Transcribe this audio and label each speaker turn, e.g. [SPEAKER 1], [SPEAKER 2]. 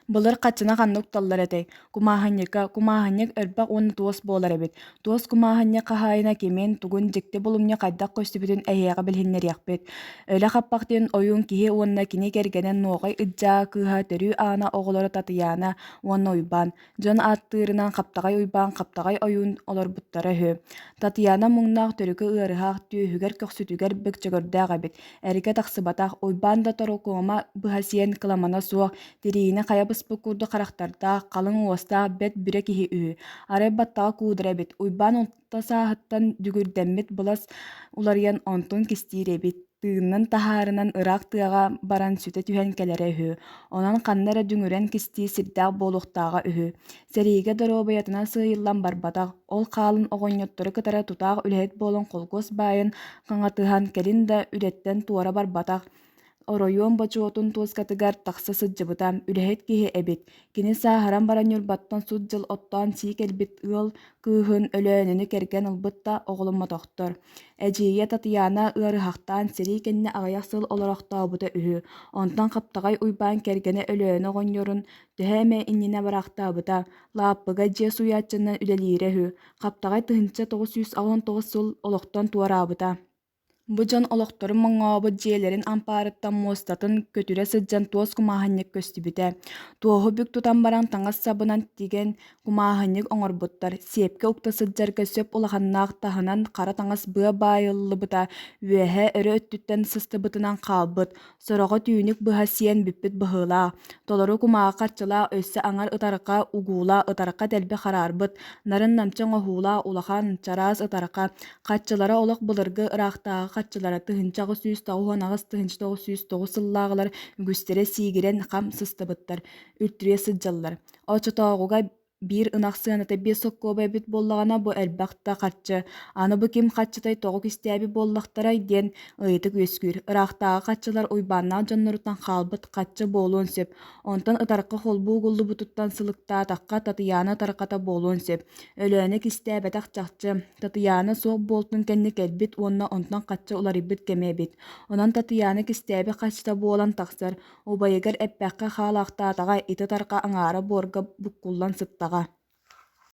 [SPEAKER 1] Былыр хаччына ханна укталлар этэй? Кумааһынньыкка, кумааһынньык өрбөх уонна туос буолар эбит. Туос кумааһынньык хаһаайына кимин, тугун дьикти булумньу хайдах көстүбүтүн эһиэхэ билиһиннэриэхпит. Өлө хаппах диэн ойуун киһи уонна кини кэргэнэ Нуоҕай Ыдьаа кыыһа төрүү аана оҕолоро Татыйаана уонна Уйбаан, дьон ааттыырынан Хаптаҕай Уйбаан Хаптаҕай ойуун олорбуттара үһү. Татыйаана муҥнаах төрүкү ыарыһах, түөһүгэр көхсүтүгэр бөкчөгөрдөөх эбит. Эргэ тахсыбатах, Уйбаан да торокуома быһа сиэн кыламана суох, тириини хайа быспыт курдук харахтардаах, халыҥ уостаах бэрт бүрэ киһи үһү. Арай баттаҕа куудара эбит, Уйбаан орто сааһыттан дүгүрдэммит былас уларыйан онтун кистиир эбит, тыынын таһаарынан ыраах тыаҕа баран сүтэ түһэн кэлэрэ үһү, онон ханна эрэ дүҥүрэн кистии сирдээх буолуохтааҕа үһү. Сэриигэ доруобуйатынан сыыйыллан барбатах, ол хаалан оҕонньоттору кытары тутаах үлэһит буолан холкуос баайын хаҥатыһан кэлин да үлэттэн туора барбатах, оройуон бочуотун туоскатыгар тахса сылдьыбыта, үлэһит киһи эбит. Кини сааһыран баран Ньурбаттан сут дьыл оттоон сии кэлбит ыал кыыһын Өлөөнөнү кэргэн ылбыт да оҕоломмотохтор. Эдьиийэ Татьяна ыарыһахтаан сэрии кэннэ аҕыйах сыл олорохтообута үһү. Онтон Хаптаҕай Уйбаан кэргэнэ Өлөөнө оҕонньорун төһө эмэ иннинэ бараахтаабыта, лааппыга дьиэ сууйааччынан үлэлиирэ үһү. Хаптаҕай 1989 сыл олохтон туораабыта. Бу дьон олохторун моҥообут дьиэлэрин ампаарыттан муостатын көтүрэ сылдьан туос кумааһынньык көстүбүтэ. Туоһу бүк тутан баран таҥас сабынан тигэн кумааһынньык оҥорбуттар, сиэпкэ укта сылдьарга сөп улаханнаах таһынан хара таҥас быа баайыллыбыта үөһэ өрө өттүттэн сыстыбытынан хаалбыт, Сороҕо түүнүк быһа сиэн бүппүт быһыылаах, толору кумааҕы харчылаах өссө аҥар ытарҕа угуулаах ытарҕа дэлби хараарбыт, нарын-намчы оҥоһуулаах улахан, чараас ытарҕа, харчылара олох былыргы ыраахтааҕы харчылара 1898 1909 сыллааҕылар үгүстэрэ сиигирэн хам сыстыбыттар, үлтүрүйэ сылдьаллар. Оччотооҕуга Биир ынах сыаната 5 соккуоба эбит буоллаҕына, бу элбэх да харчы. Аны бу ким харчытай тоҕо кистээбит буоллахтарай диэн ыйытык үөскүүр. Ыраахтааҕы харчылар Уйбааннаах дьонноруттан хаалбыт харчы буолуон сөп. Онтон ытарҕа холбуу угуллубутуттан сылыктаатахха, Татыйаана ытарҕата буолуон сөп. Өлөөнө кистээбэтэх чахчы. Татыйаана суох буолтун кэннэ кэлбит уонна онтон харчы уларыйбыт кэмэ эбит. Онон Татыйаана кистээбит харчыта буолан тахсар. Убайыгар эппэххэ хаалаахтаатаҕа, ити ытарҕа аҥаара буорга буккуллан сыттаҕа.